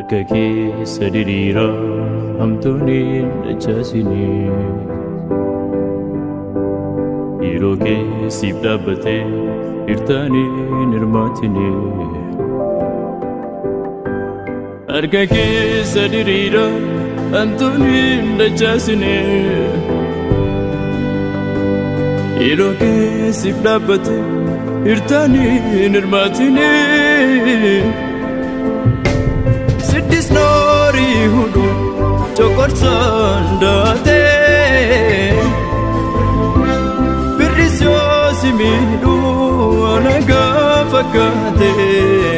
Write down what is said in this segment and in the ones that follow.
Harka keessa diriiraa hamtuun hin dachaasinii. Yeroo keessiif dhaabbatee hirtaanii hin hirmaatinii. Harka keessa diriiraa hamtuun hin dachaasinii. Yeroo keessiif dhaabbatee hirtaanii hin hirmaatinii. Siddis noorii hudu coqorsaan daatee. Birris yoo si miidhu alagaa fakkaatee.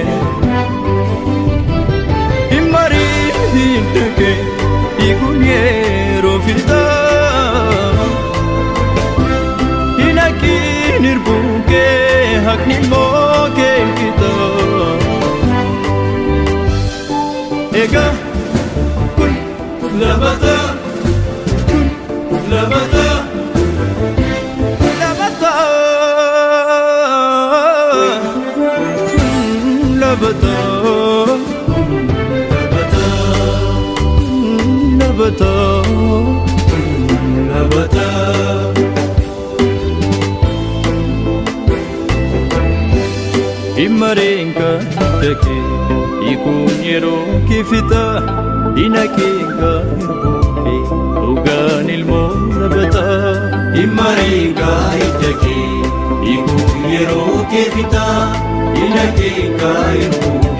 Hin marii hin dhaqee dhiiguun yeroo fixaa. Hin haqiin hirbuukee haqni immoo kee qixa. Egaa kun labata, kun labata, labata, kun labata, labata, labata. Dhimmareenka dhaqee hiikuun yeroo kifixa dinaqeenka hirbuukee dhugaan ilmoo labata. Dhimmareenka hidda kee hiikuun yeroo kee fixa, diina kee hirbuukee.